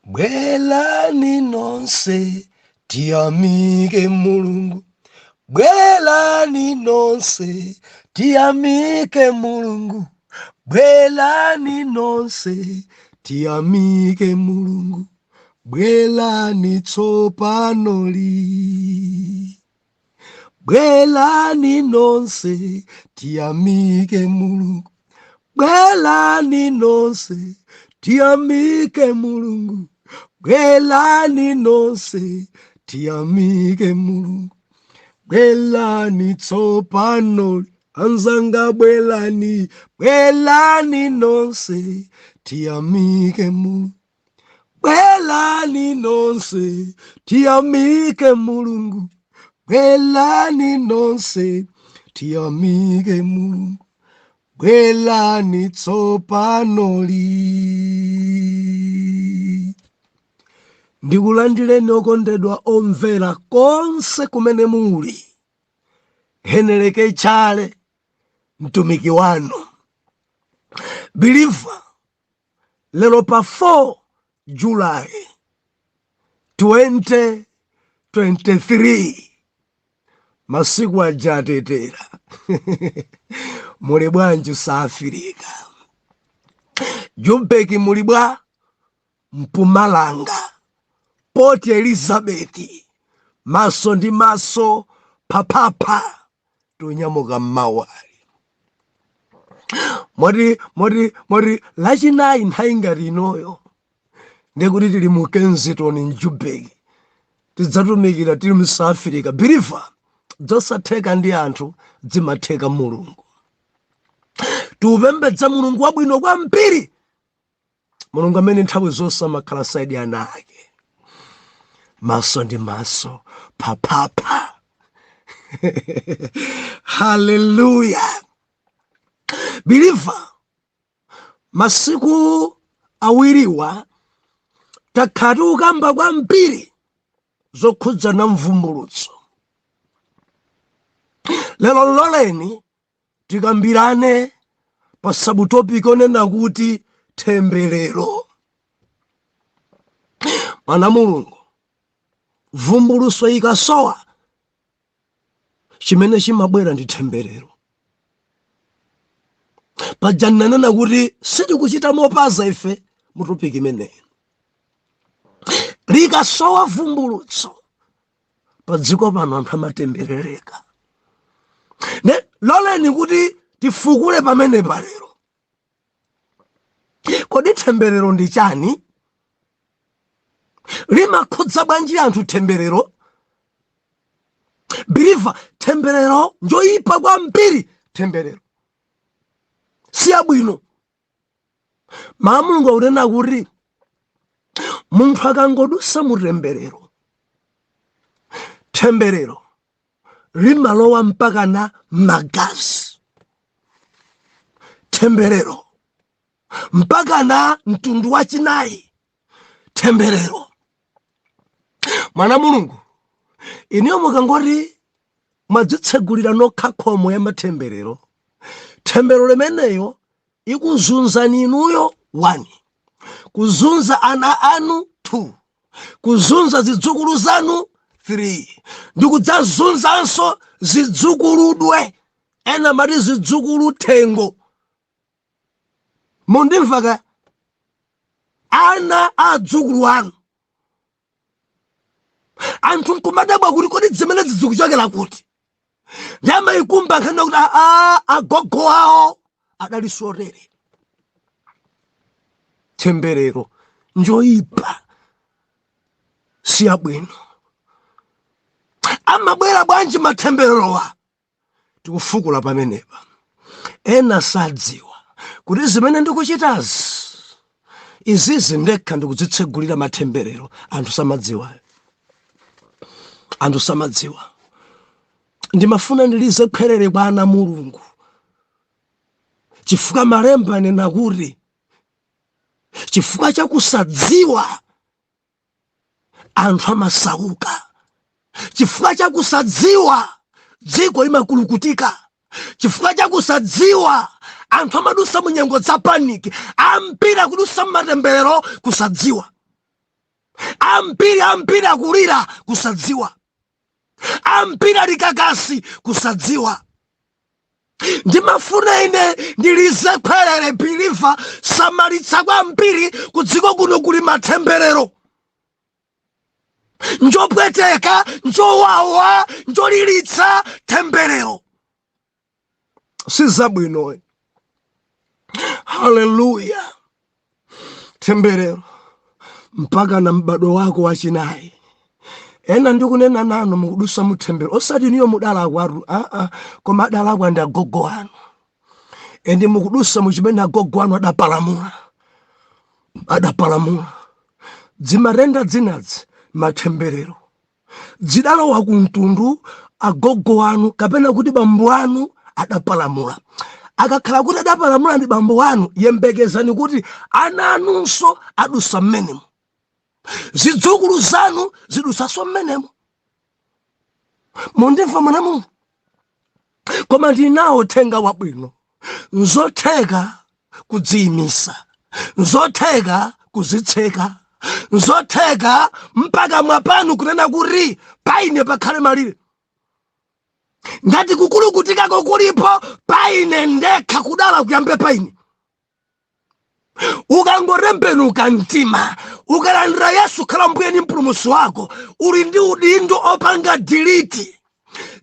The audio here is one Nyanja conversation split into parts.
Bwerani nonse tiyamike Mulungu. Bwerani nonse tiyamike Mulungu. Bwerani nonse tiyamike Mulungu. Bwerani tsopanoli. Bwerani nonse tiyamike Mulungu. Bwerani nonse tiyamike Mulungu. Bwerani nonse tiyamike Mulungu. Bwerani tsopano anzanga bwerani, bwerani nonse tiyamike Mulungu. Bwerani nonse tiyamike Mulungu. Bwerani nonse tiyamike Mulungu. Bwerani tsopanoli. Ndikulandireni okondedwa omvera konse kumene muli. Heneleke Chale mtumiki wanu. Believer, lero pa 4 July 2023 masiku aja atetera. Muli bwanji South Africa? Joburg muli bwa? Mpumalanga, Port Elizabeth, maso ndi maso phaphapha tunyamuka mmawali. Moti lachinayi nthawi ngati inoyo ndikuti tili mu Kensington mJoburg, tidzatumikira tili mu South Africa. Believer, zosatheka ndi anthu zimatheka Mulungu. Tiupembedza Mulungu wabwino kwambiri, Mulungu amene nthawi zonse amakhala side ana ake, maso ndi maso phaphapha. Haleluya. Believer, masiku awiriwa takhala tikukamba kwambiri zokhudzana mvumbulutso. Lero loleni tikambirane pa subtopic onena kuti themberero. Mwana Mulungu, vumbulutso ikasowa, chimene chimabwera ndi themberero. Paja nanena kuti sitikuchita mopaza ife mu topic imeneyi. Likasowa vumbulutso pa dziko pano, anthu amatemberereka. Ne loleni kuti tifukule pamene palero. Kodi themberero ndi chani? Limakhudza bwanji anthu themberero? Believer, themberero njoyipa kwambiri. Themberero siyabwino. Mawu Mulungu akunena kuti munthu akangodusa mu temberero, themberero limalowa mpaka na magazi, themberero mpaka na mtundu wachinayi, themberero. Mwana Mulungu, iniyo mukangoti mwadzitsegulira nokha khomo ya mathemberero, themberero limeneyo ikuzunzani inuyo 1, kuzunza ana anu 2, kuzunza zidzukulu zanu 3, ndi kudzazunzanso zidzukuludwe, ena mati zidzukulu thengo. Mundimva ka? Ana a adzukulu anu. Anthu nkumadabwa kuti kodi zimenezi zikuchokera kuti? Ndi amayikumba nkhani kuti aa, agogo awo adali sotere. Temberero njoyipa, siyabwino. Amabwera bwanji matembererowa? Tikufukula pamenepa. Ena sadziwa kuti zimene ndikuchitazi, izizi ndekha ndikudzitsegulira matemberero. Anthu samadziwa, anthu samadziwa. Ndimafuna ndilize khwerere kwa ana Mulungu, chifukwa malemba anena kuti chifukwa chakusadziwa anthu amasauka, chifukwa chakusadziwa dziko limakulukutika, chifukwa chakusadziwa anthu amadusa mu nyengo za panic, ambiri akudusa mmatemberero kusadziwa. Ambiri ambiri akulira kusadziwa, ambiri ali kakasi kusadziwa. Ndimafuna ine ndilize khwerere, believer, samalitsa kwambiri. Kudziko kuno kuli matemberero, njopweteka, njowawa, njolilitsa. Temberero si zabwino. Haleluya! Temberero mpaka na m'badwo wako wachinayi. Ena ndikunena nanu mukudusa mutemberero, osati niyo mudalakwatu, aa, koma adalakwa ndi agogo anu, and mukudusa muchimene agogo anu adapalamula, adapalamula. Dzimatenda dzinadzi, matemberero dzidalowa ku mtundu agogo anu kapena kuti bambo anu adapalamula. Akakhala kuti adapalamula ndi bambo anu, yembekezani kuti ana anunso adusa mmenemo, zidzukulu zanu zidusanso mmenemo. Mundimva, mwana Mulungu? Koma ndinawo uthenga wabwino: nzotheka kudziyimisa, nzotheka kuzitseka, nzotheka mpaka mwapanu kunena kuti paine pakhale malire. Ngati kukulukutikako kulipo paine ndekha, kudala kuyambe paine. Ukangotembenuka mtima, ukalandira Yesu khala mbuye ndi mpulumutsi wako, uli ndi udindo opanga delete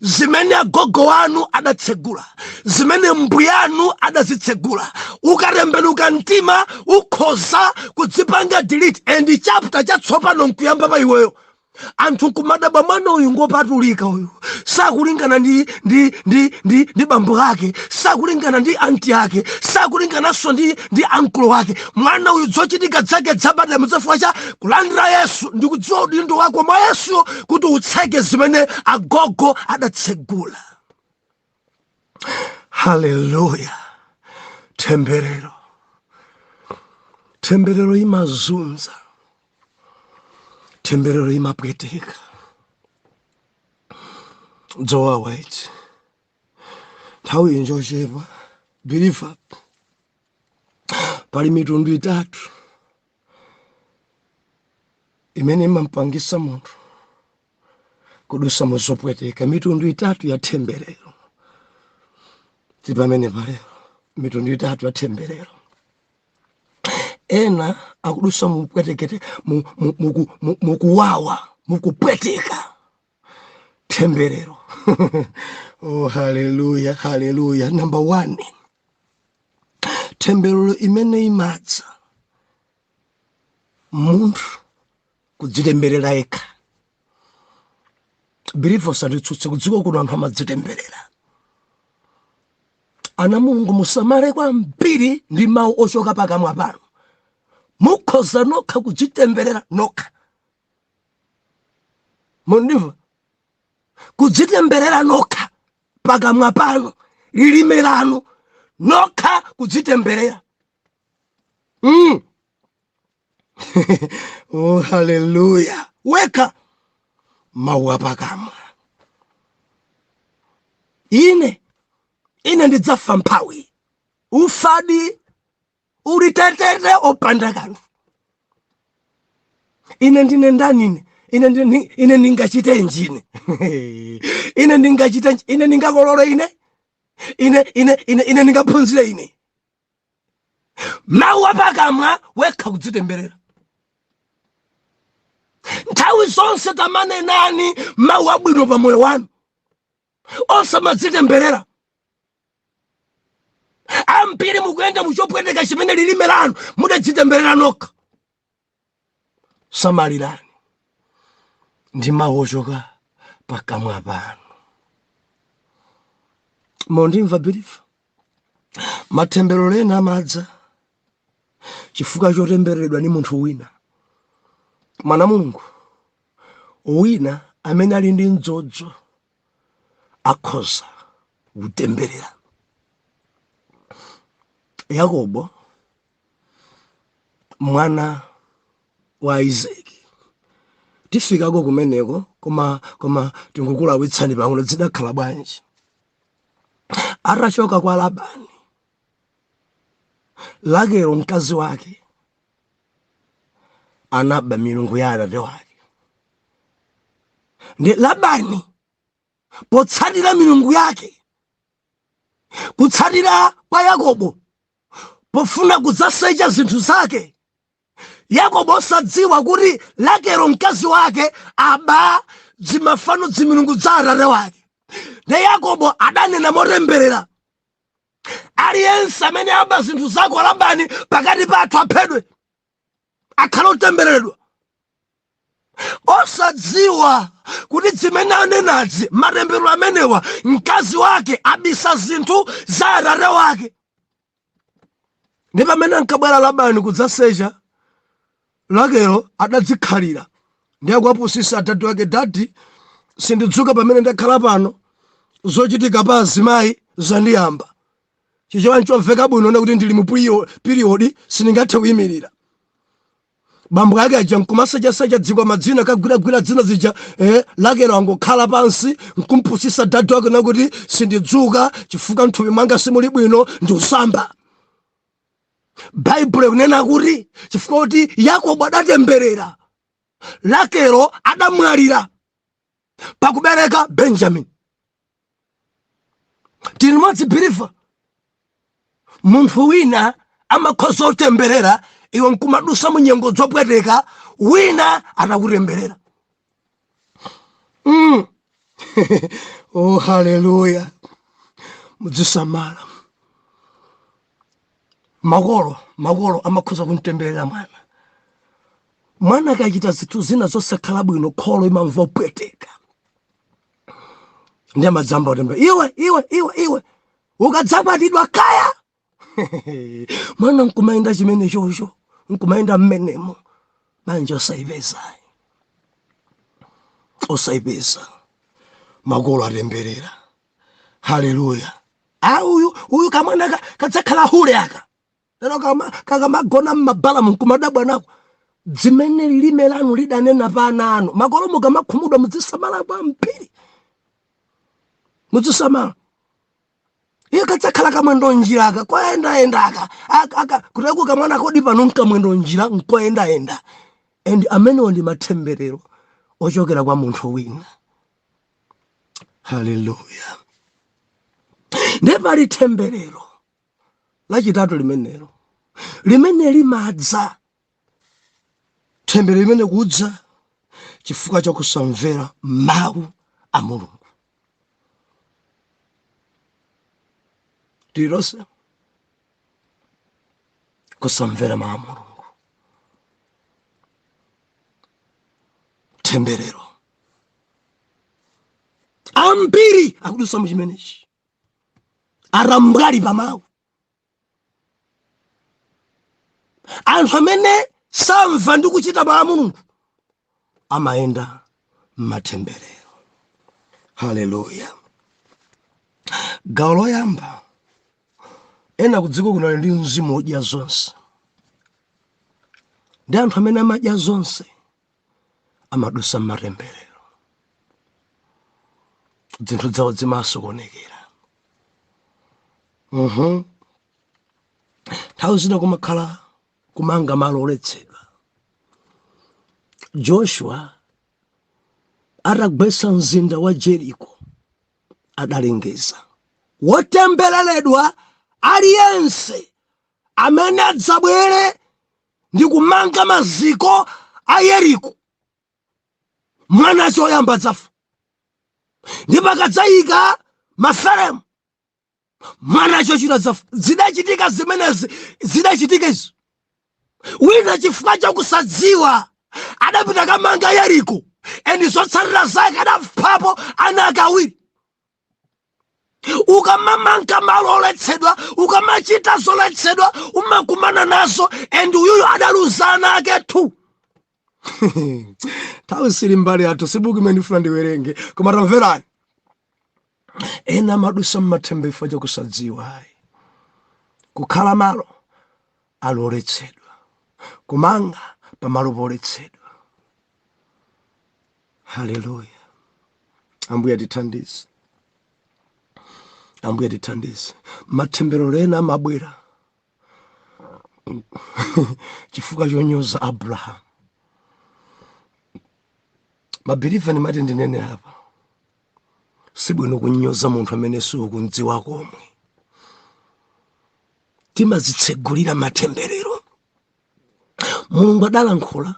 zimene agogo anu adatsegula, zimene mbuyanu adazitsegula. Ukatembenuka mtima, ukhoza kudzipanga delete and chapter chatsopano nkuyamba pa iweyo. Anthu nkumadabwa, mwana uyu ngopatulika uyu, sakulingana ndi bambo ake, sakulingana ndi anti ake, sakulingananso ndi ankolo ake. Mwana uyu zochitika zake zabadwa muchifukwa cha kulandira Yesu ndi kudziwa udindo wako mwa Yesu kuti utseke zimene agogo adatsegula. Haleluya! Temberero, temberero imazunza, temberero imapweteka, dzowawa ichi. Nthawi injochepa. Believer, pali mitundu itatu imene imampangisa munthu kudusa muzopweteka, mitundu itatu ya temberero. Ti pamene palero, mitundu itatu ya temberero. Ena akudusa mupwetekete, mukuwawa, mukupweteka, temberero. Oh, haleluya, haleluya! Number one, temberero imene imadza munthu kudzitemberera yekha. Believer, usanditsutse, kudziko kuno anthu amadzitemberera. Ana Mulungu, musamale kwambiri ndi mawu ochoka pakamwa panu. Mukhoza nokha kudzitemberera nokha. Mundimva? Kudzitemberera nokha pakamwa panu, lilime lanu nokha kudzitemberera. Oh, haleluya! Wekha mawu apakamwa, Ine ndidzafa mphawi." Ufadi uli tetete, opanda kanthu. "Ine ndine ndani? Ine ndingachitenji? Ine ndingachitenji? Ine ndingakolole? Ine ndingaphunzire ine?" Mawu apakamwa, wekha kudzitemberera. Nthawi zonse tamanenani mawu abwino pa moyo wanu, osamadzitemberera. Ambiri mukuyenda muchopweteka chimene lilime lanu mudadzitemberera nokha. Samalirani ndi mawu ochoka pakamwa panu. Mondimva, believer? Matemberero ena amadza chifukwa chotembereredwa ndi munthu wina. Mwana Mulungu wina amene ali ndi mdzodzo akhoza kutemberera. Yakobo, mwana wa Isaki, tifikako kumeneko, koma tingukulawitsani pang'ono. Zidakhala bwanji? Atachoka kwa Labani, Rakelo mkazi wake Anaba milungu ya atate wake. Ndi Labani potsatira milungu yake, kutsatira kwa Yakobo pofuna kudzasecha zinthu zake, Yakobo osadziwa kuti Rakelo mkazi wake aba dzimafano, dzimilungu dza atate wake. Ndi Yakobo adanena motemberera, aliyense amene aba zinthu zako Labani pakati pathu aphedwe, akhale otembereredwa. Osadziwa kuti zimene anenazi, matemberero amenewa, mkazi wake abisa zinthu za atate wake. Ndi pamene ankabwera Labani kudzasecha, Rakelo adadzikhalira ndi akuwapusisa adadi wake, dadi, sindidzuka pamene ndakhala pano, zochitika pa azimayi zandiyamba. Chichewa nchomveka bwino kuti ndili mu period, sindingathe kuyimirira. Bambo ake aja nkumasechasecha dzikwama dzina, kagwiragwira dzina zija, Rakelo angokhala pansi nkumpusisa dadi wake nakuti sindidzuka chifukwa mthupi mwanga simuli bwino, ndiusamba. Baibulo ikunena kuti chifukwa kuti Yakobo adatemberera, Rakelo adamwalira pakubereka Benjamin. Tili limodzi, believer? Munthu wina amakhoza kutemberera iwe nkumadusa mu nyengo zopweteka wina atakutemberera. Oh, haleluya! Mudzisamala. Makolo amakhoza kumtemberera mwana. Mwana akachita zinthu zina zosakhala bwino, kholo imamva kupweteka ndi amadzamba kutemberera, iwe, iwe, iwe, iwe ukadzakwatidwa kaya. Mwana nkumayenda chimene chocho, nkumayenda mmenemo, banja osayipeza, osayipeza. Makolo atemberera. Haleluya! A, uyu, uyu kamwana kadzakhala hule aka. Lero kakamagona mmabalamu nkumadabwa nako zimene lilime lanu lidanena pa ana anu. Makolo, mukamakhumudwa mudzisamala kwambiri, mudzisamala. Iye kadzakhala kamwendo njira aka, koyendayenda aka, aka, aka kuteko kamwana kodi pano nkamwendo njira, nkoyendayenda. And amenewo ndi matemberero ochokera kwa munthu wina. Haleluya! Ndiye pali temberero lachitatu limenelo limene limadza, temberero limene kudza chifukwa chakusamvera mawu a Mulungu. Tililonse kusamvera mawu a Mulungu, temberero. Ambiri akudusa mu chimenechi, atambwali pa mawu. Anthu amene samva ndi kuchita mawu a Mulungu amayenda m'matemberero. Haleluya! Gawo loyamba, ena kudziko kuno ali ndi mzimu wodya zonse. Ndi anthu amene amadya zonse amadusa m'matemberero, zinthu zawo zimasokonekera. Nthawi zina kumakhala kumanga malo oletsedwa. Joshua atagwetsa mzinda wa Jeriko adalengeza, wotembereredwa aliyense amene adzabwere ndi kumanga maziko a Yeriko, mwana choyamba adzafa, ndipo akadzayika maferemu, mwana chochita adzafa. Zidachitika zimenezi, zidachitika izi. Wina chifukwa chakusadziwa adapita kamanga Yeriko, and zotsatira zake adaphapo ana ake awiri. Ukamamanga malo oletsedwa, ukamachita zoletsedwa, umakumana nazo. And uyuyu adaluza ana ake 2. Nthawi sili mbali yathu, sibuku imene ndifuna ndiwerenge, koma tamverani. Ena amadusa mmatemberero chifukwa chakusadziwa ayi, kukhala malo aloletsedwa, kumanga pamalo poletsedwa. Haleluya! Ambuye atithandize, Ambuye atithandize. Matemberero ena amabwera chifukwa chonyoza Abrahamu. Ma believer, ndimati ndinene apa, sibwino kunyoza munthu amene siukumdziwa komwe. Timazitsegulira matemberero. Mulungu adalankhula,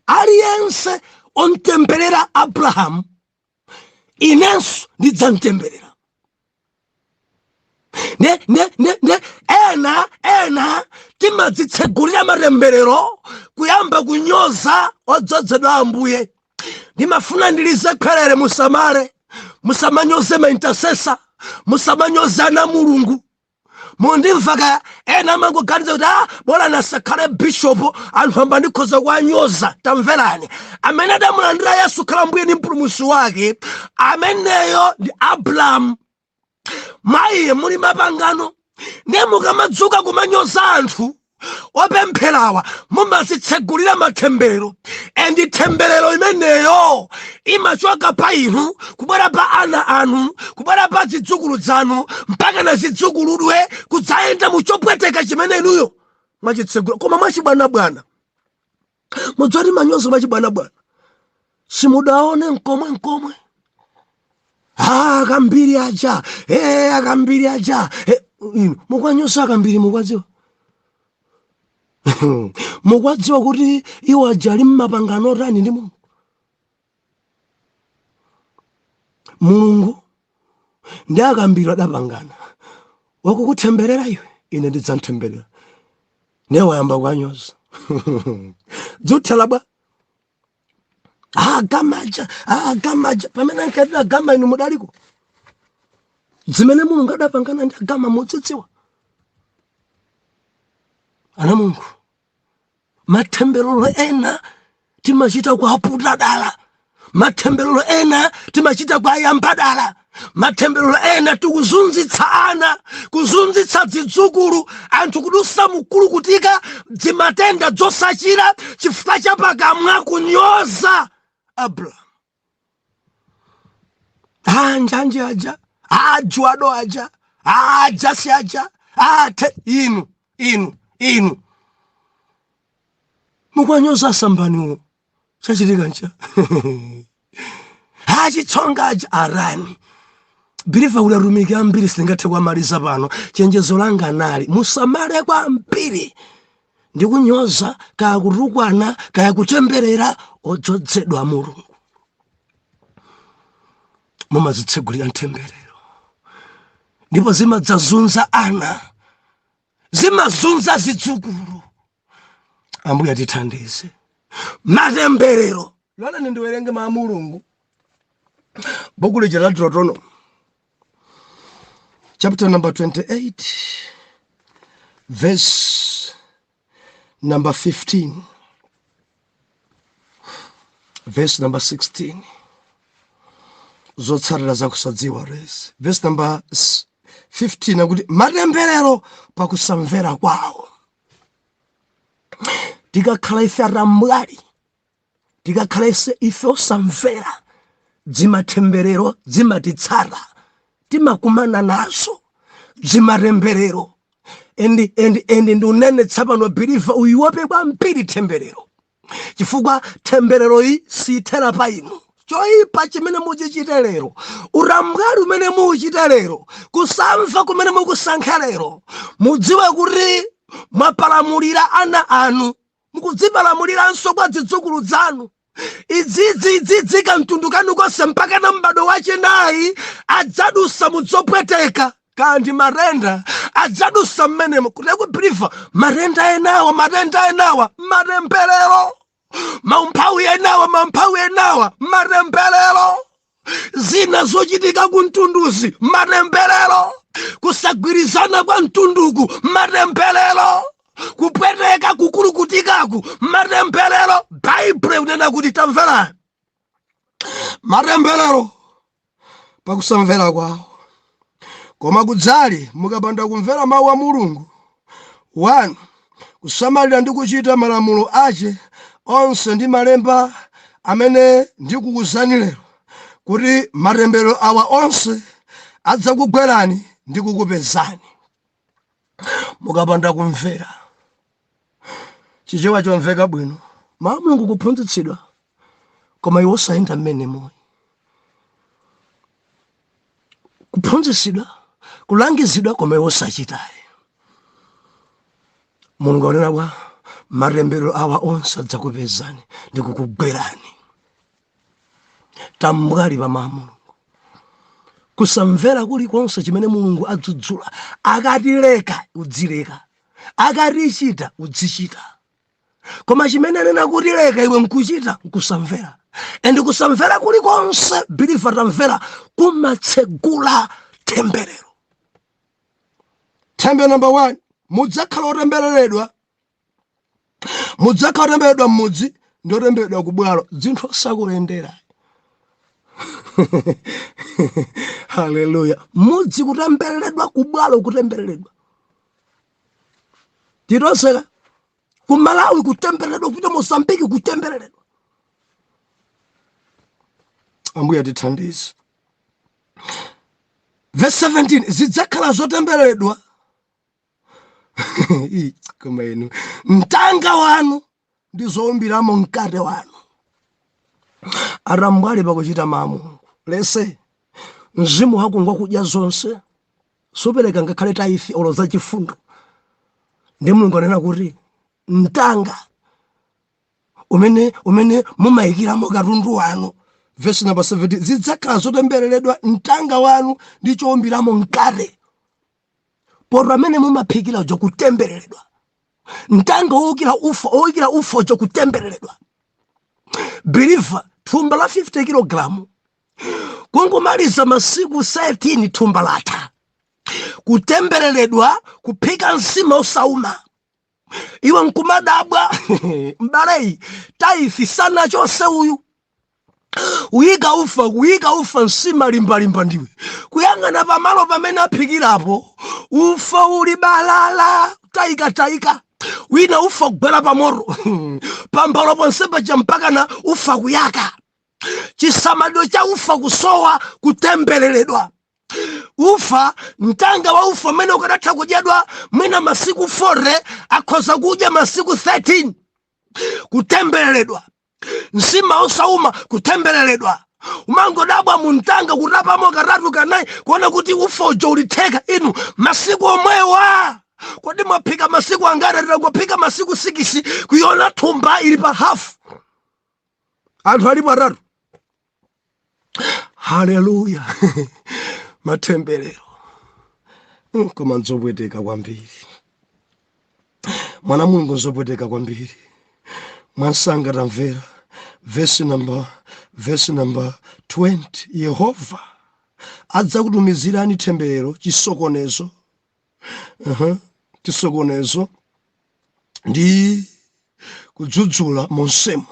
aliyense omtemberera Abrahamu, inenso ndidzamtemberera. Ne ne ne ne ena timadzitsegulira matemberero kuyamba kunyoza odzozedwa Ambuye. Ndimafuna ndilize khalere, musamale, musamanyoze ma intercessor, musamanyoze ana Mulungu. Mundimva kaya? Ena amangoganiza kuti, ah, bola nasakhale bishop, anthu amba ndikhoza kuwanyoza. Tamverani, amene adamulandira Yesu khala Mbuye ndi Mpulumutsi wake, ameneyo ndi Abrahamu. Maiye muli mapangano. Ndiye mukamadzuka kumanyoza anthu opempherawa, mumazitsegulira matemberero, and temberero imeneyo imachoka pa inu kubwera pa ana anu, kubwera pa zidzukulu zanu, mpaka na zidzukuludwe kudzayenda muchopweteka chimene inuyo mwachitsegula. Koma mwachibwanabwana, mudzati manyozo mwachibwanabwana, simudaone nkomwe nkomwe. Ah, akambiri aja, akambiri aja, inu mukwanyoza akambiri, mukwadziwa, mukwadziwa kuti iwo aja ali mmapangano otani ndi Mulungu? Mulungu ndi akambiri adapangana, wakukutemberera iwe, ine ndidzamtemberera. Ndiye wayamba kuwanyoza, dzuthala bwa? Agamaja, agamaja, pamene ankati agama, inu mudaliko? Zimene Mulungu adapangana ndi agama mudzidziwa? Ana Mulungu, matemberero ena timachita kuaputa dala, matemberero ena timachita kuayamba dala, matemberero ena tikuzunzitsa ana, kuzunzitsa zidzukulu, anthu kudusa mukulukutika dzimatenda dzosachira chifukwa cha pakamwa kunyoza Abraham. Anjanje aja, ajuado aja, ajasi aja, ate inu inu inu mukwanyoza sambaniwo, chachitika ncha achitsonga aja arani. Believer, ulatumiki ambiri sitingathe kuwamaliza pano. Chenjezo langa nali, musamale kwambiri ndi kunyoza, kaya kutukwana, kaya kutemberera odzozedwa Mulungu. Mumazitsegulira mtemberero, ndipo zimadzazunza ana, zimazunza zidzukulu. Ambuye atithandize. Matemberero, lolani ndiwerenge mawu a Mulungu, buku lija la Deuteronomy chapter number 28, verse number 15, verse number 16, zotsatira zakusadziwa resi. Verse number 15 akuti, matemberero pakusamvera kwawo. Tikakhala ife atambwali, tikakhala ife osamvera, dzimatemberero dzimatitsata, timakumana nazo dzimatemberero. And ndiunenetsa pano, believer, uyiwope kwambiri temberero, chifukwa temberero iyi sithera pa inu. Choyipa chimene muchichite lero, utambwali umene muchite lero, kusamva kumene mukusankha lero, mudziwe kuti mwapalamulira ana anu, mukudzipalamuliranso kwa zidzukulu zanu. Idzidzi idzidzi kamtundu kanu konse mpaka na m'bado wachinayi adzadusa mudzopweteka kandi matenda adzadusa mmenemo. Kuti ku believer, matenda enawa, matenda enawa matemberero, maumphawi enawa, maumphawi enawa matemberero, zina zochitika ku mtunduzi matemberero, kusagwirizana kwa mtunduku matemberero, kupweteka kukulukutikaku matemberero. Baibulo kunena kuti, tamverani, matemberero pakusamvera kwawo. Koma kudzali, mukapanda kumvera mawu a Mulungu wanu, kusamalira ndi kuchita malamulo ache onse ndi malemba amene ndikukuwuzani lero, kuti matemberero awa onse adzakugwerani ndi kukupezani. Mukapanda kumvera, Chichewa chomveka bwino, mawu a Mulungu kuphunzitsidwa. Koma iwe osayenda mmenemoyi. Kuphunzitsidwa, kulangizidwa, koma iwe osachitayi. Mulungu akunena kwa matemberero awa onse adzakupezani ndi kukugwerani. Tambwali pa mawu a Mulungu. Kusamvera kulikonse chimene Mulungu adzudzula, akati leka, udzileka, akati chita, udzichita. Koma chimene anena kuti leka iwe nkuchita, nkusamvera. And kusamvera kulikonse, believer, tamvera, kumatsegula temberero. Temberero number 1, mudzakhala otembereredwa. Mudzakhala otembereredwa m'mudzi ndi otembereredwa ku bwalo. Zinthu osakulendera. Haleluya. Mudzi kutembereredwa, ku bwalo kutembereredwa. Titoseka ku Malawi kutembereredwa, kupita Mozambiki kutembereredwa. Ambuye atithandize. Verse 17, zidzakhala zotembereredwa. Ii, koma inu, mtanga wanu ndi zowumbiramo mkate wanu. Atambwali pakuchita mawu a Mulungu. Lese mzimu wako ngwakudya zonse, supereka ngakhale tithe olo zachifundo. Ndi Mulungu anena kuti mtanga umene mumayikiramo katundu wanu, verse number 17, zidzakhala zotembereredwa mtanga wanu ndi chowumbiramo mkate. Poto amene mumaphikira uja kutembereredwa, mtanga owikira ufa uja kutembereredwa. Believer, thumba la 50 kilogramu kungomaliza masiku 13 thumba latha. Kutembereredwa kuphika nsima osauma. Iwe nkumadabwa, mbaleyi tithe sanachose uyu, uyika ufa, kuyika ufa nsima limbalimba, ndiwe kuyang'ana pamalo pamene aphikirapo ufa uli balala, tayika tayika, wina ufa kugwera pamoto pambalo ponse paja mpakana ufa kuyaka. Chisamaliro cha ufa kusowa, kutembereredwa. Ufa, mtanga wa ufa umene ukanatha kudyedwa mwina masiku 40, akhoza kudya masiku 13. Kutembereredwa. Nsima osauma, kutembereredwa. Umangodabwa muntanga kutapamo katatu kanayi kuona kuti ufa uja ulitheka. Inu, masiku omwewa kodi mwaphika masiku angati? Titangophika masiku 6, kuiona thumba ili pa hafu, anthu alipo atatu. Haleluya. Matemberero. Koma nzopweteka kwambiri, mwana Mulungu, nzopweteka kwambiri. Mwansanga tamvera verse number 20, Yehova adzakutumizirani temberero, chisokonezo, chisokonezo ndi kudzudzula monsemo.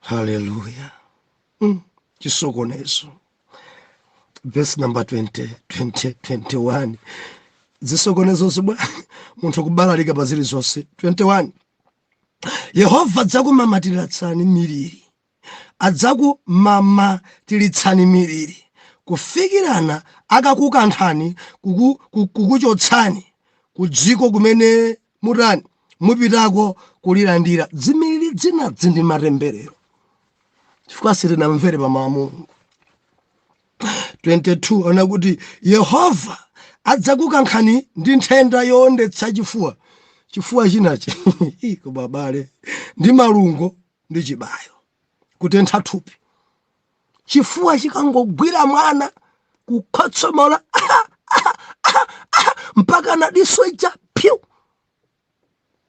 Haleluya. Chisokonezo, verse number 20, 20, 21. Zisokonezo zibwa munthu kubalalika pa zilizonse. 21, Yehova adzakumamatiritsani miliri, adzakumamatiritsani miliri kufikirana akakukanthani kukuchotsani ku dziko kumene mutani mupitako kulilandira. Zimiliri dzinadzi ndi matemberero chifukwa sitinamvere pa mawu a Mulungu. 22 ana kuti Yehova adzakukankhani ndi nthenda yowondetsa chifuwa, chifuwa chinachi. Ii, koma abale, ndi malungo ndi chibayo, kutentha thupi. Chifuwa chikangogwira mwana, kukhotsomola mpaka na diso ija pyu.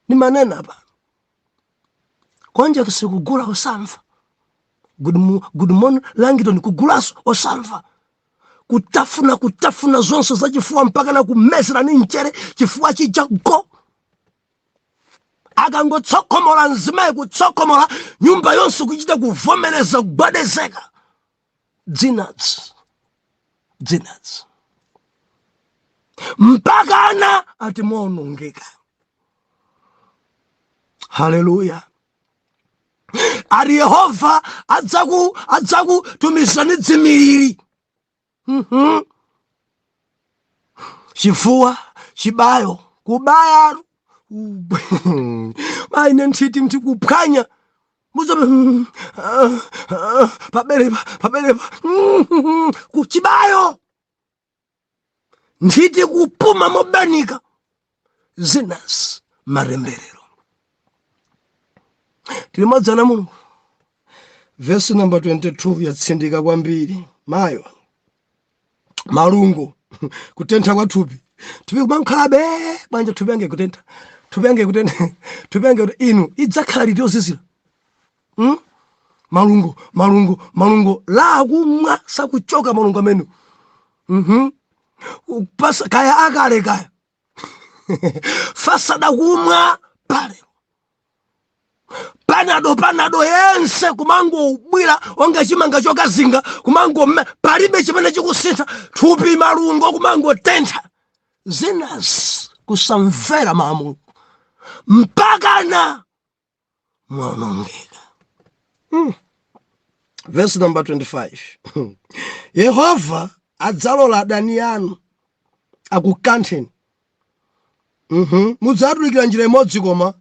Nimanena pano konja kusikugula osamva good morning Langton, kugulaso osamva, kutafuna kutafuna zonse za chifuwa mpaka na kumezera ni mchere, chifuwa chija go. Akangotsokomola mzimayi, kutsokomola, nyumba yonse kuchita kuvomereza, kugwadezeka. Dzinadzi dzinadzi mpaka ana ati mwaonongeka. Haleluya. Ati Yehova adzakutumizani dzimiliri. Chifuwa, chibayo, kubaya, maine nthiti mthi kuphwanya. Muzobe paberepa paberepa kuchibayo nthiti kupuma mobanika zinazi maremberero tili limodzi ana Mulungu. Vesi namba 22 yatsindika kwambiri mayo malungo, kutentha kwa thupi, thupi kumankhalabe bwanja, thupi yange kutentha, thupi yange kutentha, thupi yange kutentha. Inu idzakhala liti yozizira? Malungo, malungo, malungo lakumwa sakuchoka malungo amene Pasa, kaya akale kaya fasada kumwa palero panado panado yense kumangobwira onga chimanga chokazinga kumango palibe chimene chikusintha thupi malungo kumangotentha zinazi kusamvera mawu mpakana mwaonongeka. Verse number 25: Yehova adzalola adani anu akukantheni. Mudzatulukira njira imodzi koma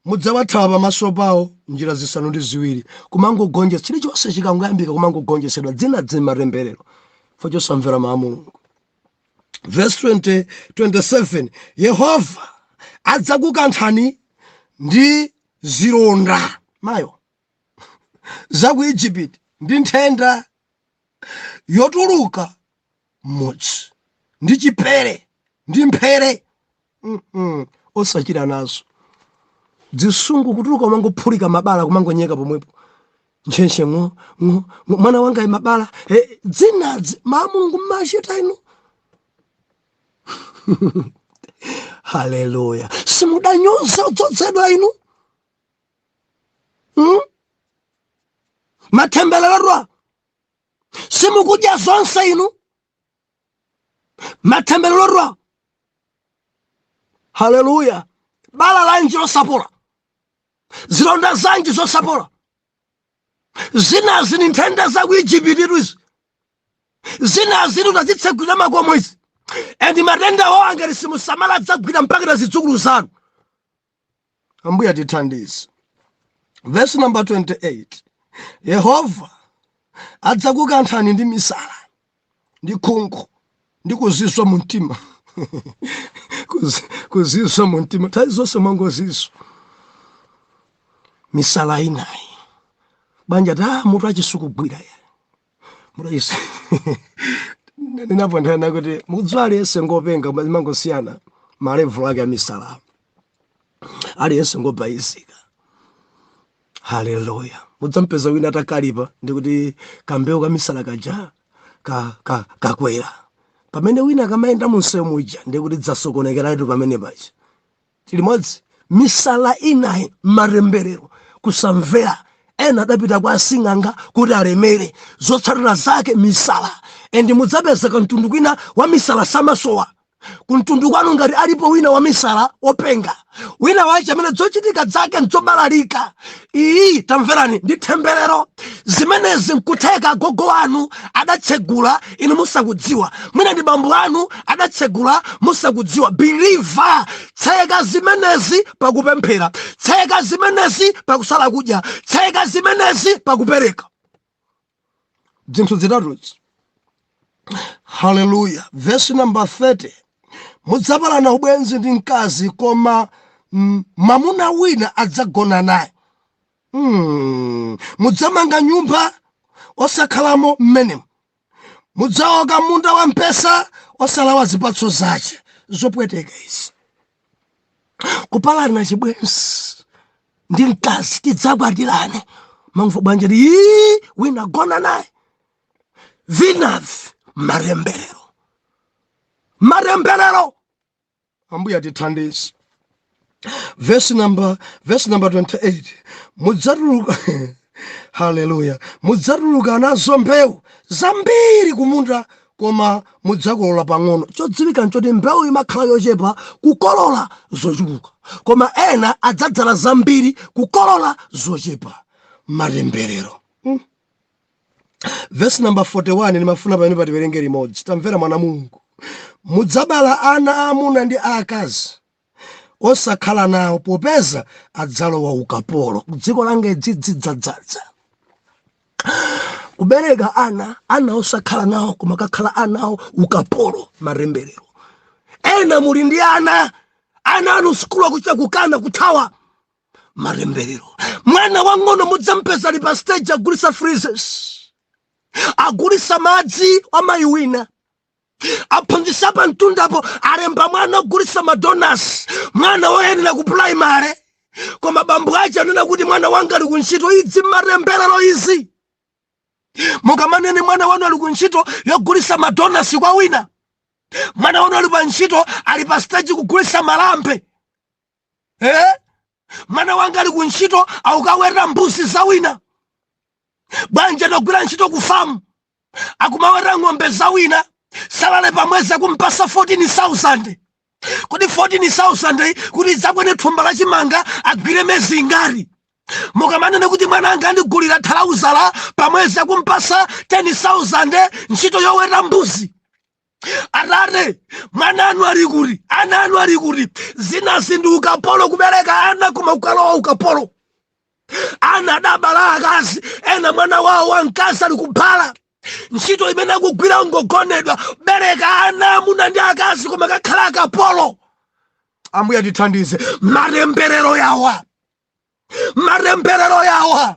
mudzawathawa pamaso pawo njira zisanu ndi ziwiri. Kumangogonjetsa chilichonse chikangoyambika kumangogonjetsedwa dzina dzimatemberero fo chosamvera mawu a Mulungu. Verse 20, 27: Yehova adzakukanthani ndi zilonda mayo za ku Igupti ndi nthenda yotuluka mmodzi ndi chipere ndi mphere osachira nazo zisungu kutuluka kumangophulika mabala kumangonyeka pomwepo ntchentche ng'o ng'o ng'o, mwana wanga mabala dzinadzi ma Mulungu mmachita inu. Haleluya! Simudanyoza odzozedwa inu, Matembererodwa simukudya zonse inu, matembererodwa. Haleluya! Bala lanji losapola, zilonda zanji zosapola, zinazi ni nthenda za ku Igupti izi, zinazi tazitsegulira makomo izi, and matenda awo angati simusamala adzagwira mpaka na zidzukulu zanu. Ambuye atithandize. Verse number 28: Yehova adzakukanthani ndi misala ndi khungu ndi kuzizwa mu mtima. Kuzizwa mu mtima nthawi zonse mwangozizwa misala inayi banja ta mutu achisukugwira ya mutu achisu ndinapo nthena kuti mukudziwa aliyense ngopenga mangosiyana ma level ake a misala, aliyense ngobayizika. Haleluya! Mudzampeza wina atakalipa ndikuti kambewu kamisala kaja kakwera pamene wina kamayenda munsewu muja ndikuti dzasokonekeratu pamene paja. Tilimodzi misala inayi maremberero kusamvera. Ena adapita kwa asing'anga kuti alemere, zotsatira zake misala. And mudzapeza kamtundu kwina wa misala samasowa kumtundu kwanu. Ngati alipo wina wa misala openga wina wache amene zochitika zake nzobalalika, iyi tamverani ndi temberero. Zimenezi nkutheka gogo wanu adatsegula inu musakudziwa, mwina ndi bambo anu adatsegula musakudziwa. Believer, tseka zimenezi pakupemphera, tseka zimenezi pakusala kudya, tseka zimenezi pakupereka zinthu zitatuzi. Haleluya! Verse number 30: Mudzapalana ubwenzi ndi mkazi koma mwamuna wina adzagona naye. Mudzamanga nyumba osakhalamo mmenemo, mudzaoka munda wa mpesa osalawa zipatso zace. Zopweteka izi, kupalana chibwenzi ndi mkazi, tidzakwatirane mamva bwanja ii wina gona naye. Vinavi maremberero, maremberero. Ambuye atithandize. Verse number 28: Mudzatuluka, haleluya, mudzatuluka nazo mbewu zambiri kumunda koma mudzakolola pang'ono. Chodziwika nchoti mbewu imakhala yochepa kukolola zochuluka, koma ena adzadzala zambiri kukolola zochepa. Matemberero. Verse number 41 ndimafuna pamene patiwerenge limodzi. Tamvera mwana Mulungu: Mudzabala ana aamuna ndi aakazi. osakhala nawo, popeza adzalowa ukapolo. Dziko langa idzidzidzadzadza kubereka ana, ana osakhala nawo, koma kakhala anawo ukapolo, maremberero. Ena muli ndi ana, ana anu sukulu akuchita kukana, kuthawa, maremberero. Mwana wang'ono mudzampeza ali pa stage agulisa freezers, agulisa madzi amayi wina, aphunzitsa pa mtundapo alemba mwana ogulisa madonuts, mwana woyenera ku primary, koma bambo ache anena kuti mwana wanga ali kuntchito. Idzi maremberero izi. Mukamanene mwana wanu ali kuntchito yogulisa madonuts kwa wina, mwana wanu ali pa ntchito, ali pa stage kugulisa malambe, eh? Mwana wanga ali kuntchito akukaweta mbuzi za wina. Bwanji atagwira ntchito ku famu akumaweta ng'ombe za wina, salary pamwezi akumpasa 14,000. Kodi 14,000 kuti idzakwane thumba la chimanga agwire mezi ingati? Mukamanene kuti mwana anga andigulira thalauzala, pamwezi akumpasa 10,000, ntchito yoweta mbuzi. Atate, mwana anu ali kuti? Ana anu ali kuti? Zinazi ndi ukapolo, kubereka ana koma kukalowa ukapolo. Ana adabala akazi ena, mwana wawo wamkazi ali kubhala, ntchito imene akugwira ngogonedwa. Bereka ana amuna ndi akazi koma kakhala akapolo. Ambuye atithandize. Maremberero yawa, maremberero yawa,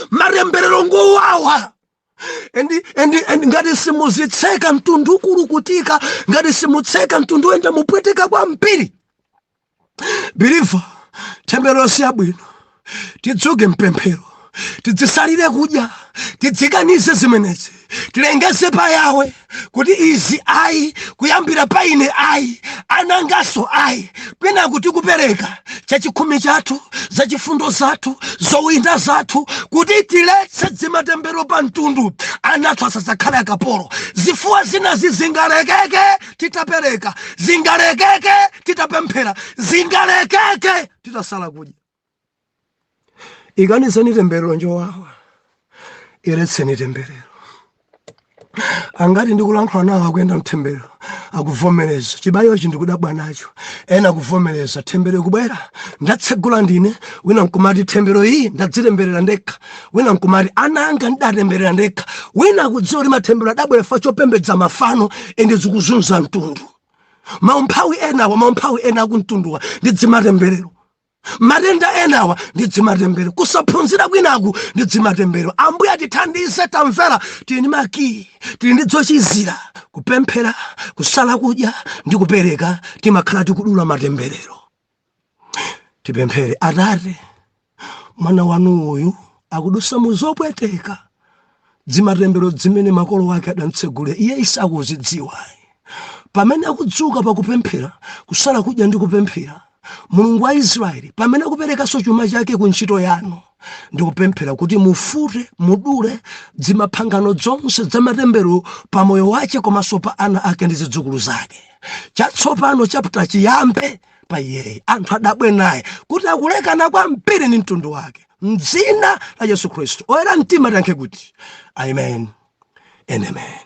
maremberero ngowawa. And ngati simuzitseka, mtundu ukulukutika. Ngati simutseka, mtundu wenda mupweteka kwambiri. Believer, temberero siyabwino. Tidzuke mpemphero, tidzisalire kudya, tidzikanize zimenezi, tilengeze pa Yawe kuti izi ayi, kuyambira pa ine ayi, anangaso ayi. Kwina kuti kupereka chachikhumi chathu, zachifundo zathu, zowinda zathu, kuti tiletse dzimatembero pa mtundu, ana athu asadzakhale akapolo. Zifuwa zinazi zingalekeke titapereka, zingalekeke titapemphera, zingalekeke titasala kudya. Ikanizeni temberero, njowawa. Iletseni temberero. Angati ndikulankhula nawo akuyenda mtemberero, akuvomereza chibayochi ndikudabwa nacho. Ena akuvomereza temberero kubwera, ndatsegula ndine. Wina nkumati tembero iyi ndadzitemberera ndekha, wina nkumati ana anga ndidatemberera ndekha, wina akudziwa kuti matemberero adabwera fa chopembedza mafano ende zikuzunza mtundu. Maumphawi enawa, maumphawi ena akumtunduwa ndi dzimatemberero, matenda enawa ndi dzimatembero, kusaphunzira kwinaku ndi dzimatembero. Ambuye atithandize. Tamvera, tili ndi makiyi, tili ndi dzochizira. Kupemphera, kusala kudya ndi kupereka, timakhala tikudula matemberero. Tipemphere. Atate, mwana wanu uyu akudusa mu zopweteka, dzimatembero dzimene makolo ake adamtsegulira iye isakuzidziwa. Pamene akudzuka pakupemphera, kusala kudya ndi kupemphera, Mulungu wa Israeli, pamene akuperekanso chuma chake ku ntchito yanu, ndikupemphera kuti mufute, mudule dzimaphangano zonse zamatembero pa moyo wache komanso pa ana ake ndi zidzukulu zake. Chatsopano chapter chiyambe pa iyeyi, anthu adabwe naye kuti akulekana kwambiri ndi mtundu wake. Mdzina la Yesu Khristu, oyera mtima tiyankhe kuti amen and amen.